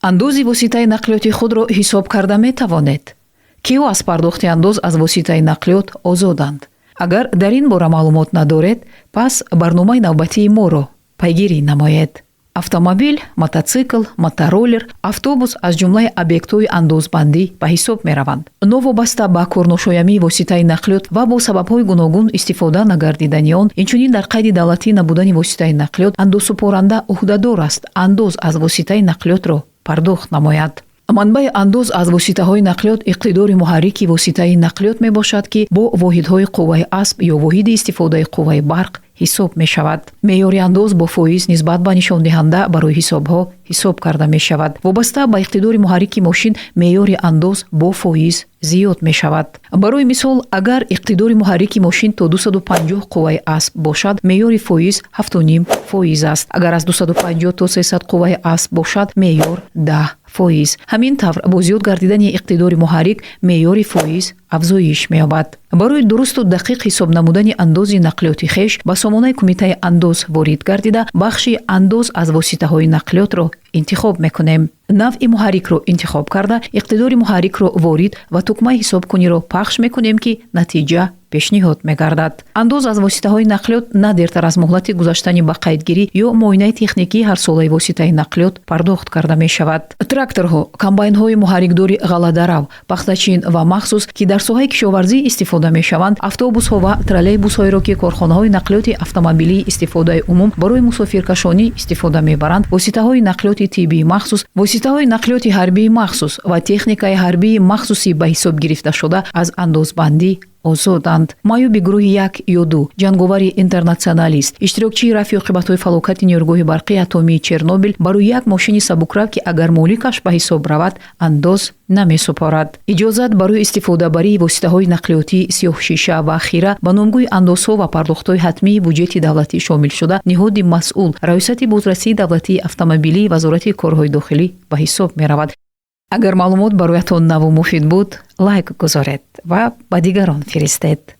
Андози воситаи нақлиёти худро ҳисоб карда метавонед? Киҳо аз пардохти андоз аз воситаи нақлиёт озоданд? Агар дар ин бора маълумот надоред, пас барномаи навбатии моро пайгирӣ намоед. Автомобил, мототсикл, мотороллер, автобус аз ҷумлаи объектҳои андозбандӣ ба ҳисоб мераванд. Новобаста ба корношоямии воситаи нақлиёт ва бо сабабҳои гуногун истифода нагардидани он, инчунин дар қайди давлатӣ набудани воситаи нақлиёт, андозсупоранда ӯҳдадор аст андоз аз воситаи нақлиётро пардохт намояд. Манбаи андоз аз воситаҳои нақлиёт иқтидори муҳаррики воситаи нақлиёт мебошад, ки бо воҳидҳои қувваи асб ё воҳиди истифодаи қувваи барқ ҳисоб мешавад. Меъёри андоз бо фоиз нисбат ба нишондиҳанда барои ҳисобҳо ҳисоб карда мешавад. Вобаста ба иқтидори муҳаррики мошин меъёри андоз бо фоиз зиёд мешавад. Барои мисол, агар иқтидори муҳаррики мошин то 250 қувваи асб бошад, меъёри фоиз 7,5% аст. Агар аз 250 то 300 қувваи асб бошад, меъёр 10%. Ҳамин тавр, бо зиёд гардидани иқтидори муҳаррик меъёри фоиз афзоиш меёбад. Барои дурусту дақиқ ҳисоб намудани андози нақлиёти хеш ба сомонаи Кумитаи андоз ворид гардида, бахши «Андоз аз воситаҳои нақлиётро» интихоб мекунем. Навъи муҳаррикро интихоб карда, иқтидори муҳаррикро ворид ва тукмаи ҳисобкуниро пахш мекунем, ки натиҷа пешниҳод мегардад. Андоз аз воситаҳои нақлиёт на дертар аз муҳлати гузаштани ба қайдгирӣ ё муоинаи техникии ҳарсолаи воситаи нақлиёт пардохт карда мешавад. Тракторҳо, комбайнҳои муҳаррикдори ғалладарав, пахтачин ва махсус, ки дар соҳаи кишоварзӣ истифода мешаванд, автобусҳо ва троллейбусҳоеро, ки корхонаҳои нақлиёти автомобилии истифодаи умум барои мусофиркашонӣ истифода мебаранд, воситаҳои нақлиёти тиббии махсус, воситаҳои нақлиёти ҳарбии махсус ва техникаи ҳарбии махсусӣ ба ҳисоб гирифташуда аз андозбандӣ озоданд. Маъюби гурӯҳи як ё ду, ҷанговари интернатсионалист, иштирокчии рафъи оқибатҳои фалокати нерӯгоҳи барқии атомии Чернобил барои як мошини сабукрав, ки агар моликаш ба ҳисоб равад, андоз намесупорад. Иҷозат барои истифодабарии воситаҳои нақлиётии сиёҳшиша ва хира ба номгӯи андозҳо ва пардохтҳои ҳатмии буҷети давлатӣ шомилшуда ниҳоди масъул Раёсати бозрасии давлатии автомобилии Вазорати корҳои дохилӣ ба ҳисоб меравад. Агар маълумот бароятон наву муфид буд, лайк гузоред ва ба дигарон фиристед.